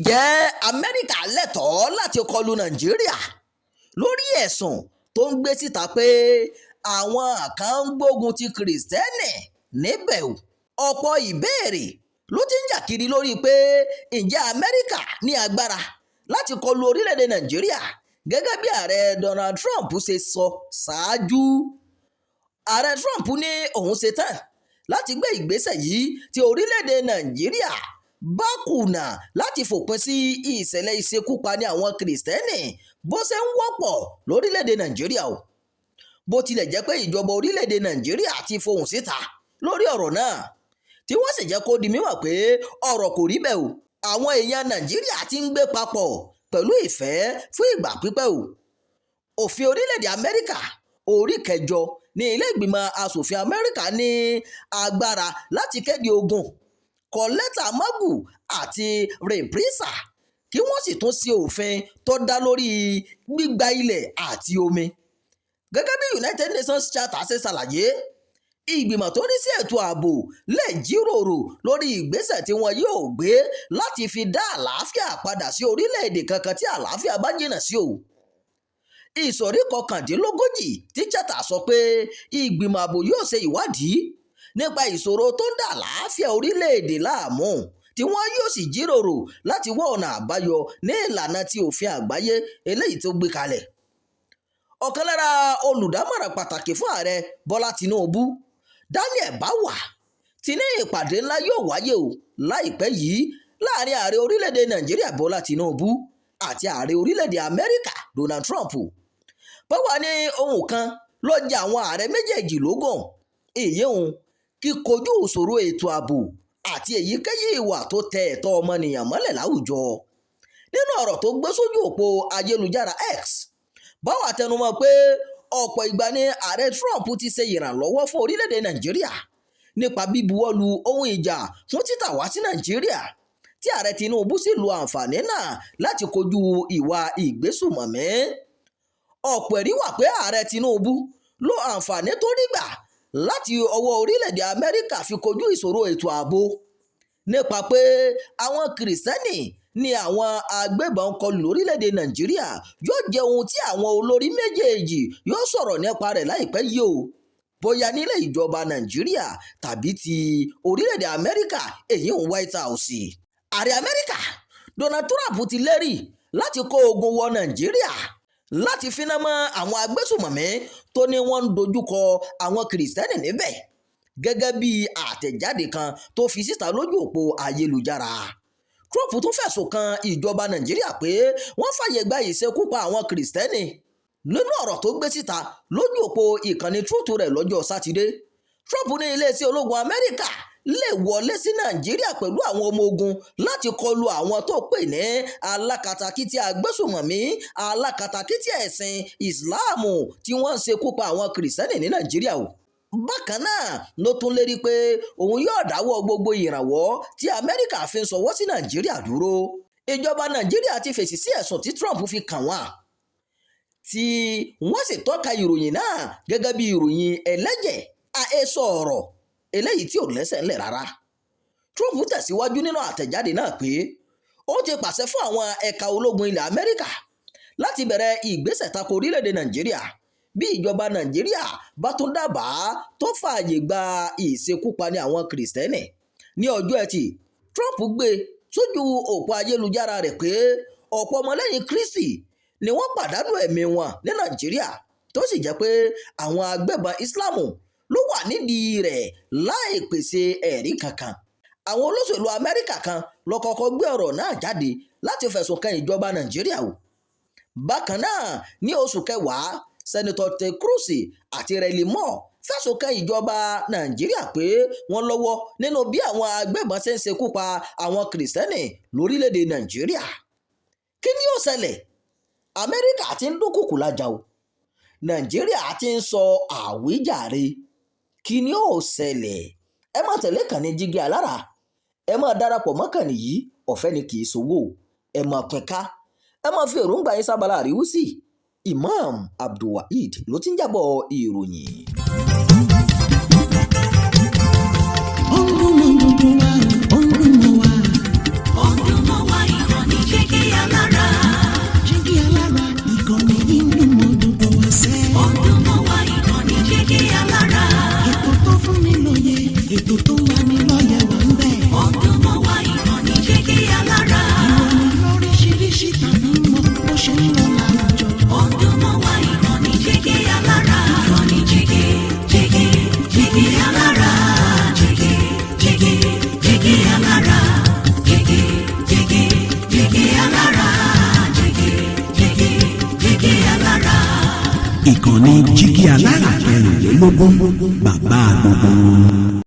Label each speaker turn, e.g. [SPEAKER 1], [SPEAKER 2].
[SPEAKER 1] Ǹjẹ́ Amẹ́ríkà lẹ́tọ̀ọ́ láti kọlu Nàìjíríà lórí ẹ̀sùn tó ń gbé síta pé àwọn kan ń gbógun ti Kìrìsìtẹ́nì níbẹ̀ o? Ọ̀pọ̀ ìbéèrè ló ti ń jà kiri lórí pé ǹjẹ́ Amẹ́ríkà ní agbára láti kọlu orílẹ̀-èdè Nàìjíríà gẹ́gẹ́ bí Ààrẹ Donald Trump ṣe sọ ṣáájú. Ààrẹ Trump ní òun ṣetán láti gbé ìgbésẹ̀ yìí tí orílẹ̀-èdè Nàìjíríà bá kùnà láti fòpin sí ìṣẹ̀lẹ̀ ìṣekúpani àwọn Kìrìsìtẹ́nì bó ṣe ń wọ́pọ̀ lórílẹ̀-èdè Nàìjíríà o. Bó tilẹ̀ jẹ́ pé ìjọba orílẹ̀-èdè Nàìjíríà ti fohùn síta lórí ọ̀rọ̀ náà, tí wọ́n sì jẹ́ kó di mímọ̀ pé ọ̀rọ̀ kò rí bẹ́ẹ̀ o. Àwọn èèyàn Nàìjíríà ti ń gbé papọ̀ pẹ̀lú ìfẹ́ fún ìgbà pípẹ́ o. Òfin orílẹ̀-èdè Amẹ́ríkà orí 8 ní ilé ìgbìmọ̀ asòfin Amẹ́ríkà ní agbára láti kéde ogun, kọ lẹ́tà mágùn àti rìpísà, kí wọ́n sì tún ṣe òfin tó dá lórí gbígba ilẹ̀ àti omi. Gẹ́gẹ́ bí United Nations Charter ṣe ṣàlàyé, ìgbìmọ̀ tó ń rí sí ètò ààbò lè jíròrò lórí ìgbésẹ̀ tí wọn yóò gbé láti fi dá àlàáfíà padà sí orílẹ̀-èdè kankan tí àlàáfíà bá jìnnà sí o. Ìsọ̀rí 39 tí Charter sọ pé ìgbìmọ̀ ààbò yóò ṣe ìwádìí nípa ìṣòro tó ń dá àlàáfíà orílẹ̀-èdè láàmú, tí wọ́n yóò sì jíròrò láti wá ọ̀nà àbáyọ ní ìlànà tí òfin àgbáyé eléyìí tó gbé kalẹ̀. Ọ̀kan lára olùdámọ̀ràn pàtàkì fún Ààrẹ Bọ́lá Tinubu, Daniel Bwala, ti ní ìpàdé ńlá yóò wáyé o láìpẹ́ yìí láàrin ààrẹ orílẹ̀-èdè Nàìjíríà Bọ́lá Tinubu àti ààrẹ orílẹ̀-èdè Amẹ́ríkà Donald Trump. Bwala ní ohun kan ló jẹ àwọn ààrẹ méjèèjì lógún, ìyẹn kíkojú ìṣòro ètò ààbò àti èyíkéyìí ìwà tó tẹ ẹ̀tọ́ ọmọnìyàn mọ́lẹ̀ láwùjọ. Nínú ọ̀rọ̀ tó gbé sójú òpó ayélujára X, Bwala tẹnumọ́ pé ọ̀pọ̀ ìgbà ni Ààrẹ Trump ti ṣe ìrànlọ́wọ́ fún orílẹ̀-èdè Nàìjíríà nípa bíbuwọ́lu ohun ìjà fún títà wá sí Nàìjíríà, tí Ààrẹ Tinubu sì lo àǹfààní náà láti kojú ìwà ìgbésùnmọ̀mí. Ọ̀pọ̀ ẹ̀rí wà pé Ààrẹ Tinubu lo àǹfààní tó rí gbà láti ọwọ́ orílẹ̀-èdè Amẹ́ríkà fi kojú ìṣòro ètò ààbò nípa pé àwọn Kìrìsìtẹ́nì ní àwọn agbébọn kọlù lórílẹ̀-èdè Nàìjíríà yóò jẹ́ ohun tí àwọn olórí méjèèjì yóò sọ̀rọ̀ nípa rẹ̀ láìpẹ́ yìí o, bóyá nílé ìjọba Nàìjíríà tàbí ti orílẹ̀-èdè Amẹ́ríkà, èyí ń White House. Ààrẹ Amẹ́ríkà Donald Trump ti lérí láti kó ogun wọ Nàìjíríà láti fínná mọ́ àwọn agbésùnmọ̀mí tó ní wọ́n ń dojúkọ àwọn Kìrìsìtẹ́nì níbẹ̀, gẹ́gẹ́ bí àtẹ̀jáde kan tó fi síta lójú òpó ayélujára. Trump tún fẹ̀sùn kan ìjọba Nàìjíríà pé wọ́n fààyè gba ìṣekúpa àwọn Kìrìsìtẹ́nì. Nínú ọ̀rọ̀ tó gbé síta lójú òpó ìkànnì Truth rẹ̀ lọ́jọ́ Sátidé, Trump ní iléeṣẹ́ ológun Amẹ́ríkà lè wọlé sí Nàìjíríà pẹ̀lú àwọn ọmọ ogun láti kọlu àwọn tó pè ní alákatakítí agbésùnmọ̀mí alákatakítí ẹ̀sìn Ìsìláàmù tí wọ́n ń ṣekú pa àwọn Kìrìsìtẹ́nì ní Nàìjíríà o. Bákan náà ló tún lérí pé òun yóò dáwọ́ gbogbo ìrànwọ́ tí Amẹ́ríkà fi ń ṣọwọ́ sí Nàìjíríà dúró. Ìjọba Nàìjíríà ti fèsì sí ẹ̀sùn tí Trump fi kàn wọ́n, tí wọ́n sì tọ́ka ìròyìn náà gẹ́gẹ́ bí ìròyìn ẹlẹ́jẹ̀, àhesọ ọ̀rọ̀ eléyìí tí ò lẹ́sẹ̀ ńlẹ̀ rárá. Trump tẹ̀síwájú nínú àtẹ̀jáde náà pé ó ti pàṣẹ fún àwọn ẹ̀ka ológun ilẹ̀ Amẹ́ríkà láti bẹ̀rẹ̀ ìgbésẹ̀ tako orílẹ̀-èdè Nàìjíríà bí ìjọba Nàìjíríà bá tún dábàá tó fààyè gba ìṣekúpani àwọn Kìrìsìtẹ́nì. Ní ọjọ́ Ẹtì, Trump gbé sójú òpó ayélujára rẹ̀ pé ọ̀pọ̀ ọmọlẹ́yìn Kristi ni wọ́n pàdánù ẹ̀mí wọn ní Nàìjíríà, tó sì jẹ́ pé àwọn agbébọn Ìsìláàmù ló wà nídìí rẹ̀ láì pèsè ẹ̀rí kankan. Àwọn olóṣèlú Amẹ́ríkà kan ló kọ́kọ́ gbé ọ̀rọ̀ náà jáde láti fẹ̀sùn kan ìjọba Nàìjíríà o. Bákan náà, ní oṣù kẹwàá, Sẹ́nitọ́ Ted Cruz àti Riley Moore fẹ̀sùn kan ìjọba Nàìjíríà pé wọ́n lọ́wọ́ nínú bí àwọn agbébọn ṣe ń ṣekú pa àwọn Kìrìsìtẹ́nì lórílẹ̀-èdè Nàìjíríà. Kí ni yóò ṣẹlẹ̀? Amẹ́ríkà ti ń dúnkùkù lájà o. Nàìjíríà ti ń sọ àwíjàre. Kí ni yóò ṣẹlẹ̀? Ẹ máa tẹ̀lé ìkànnì Jígí Alára. Ẹ máa darapọ̀ mọ́ ìkànnì yìí, ọ̀fẹ́ ni, kì í ṣòwò. Ẹ máa pín ká. Ẹ máa fi èròǹgbà yín sábàlá àríwísí. Imam Abdulwaheed ló ti ń jábọ̀ ìròyìn.
[SPEAKER 2] Ó ń dún mọ́ gbogbo wa, ó ń dún mọ́ wa.
[SPEAKER 3] Ó ń dún mọ́ wa, ìkànnì
[SPEAKER 2] Gbogbo, bàbá gbogbo wọn.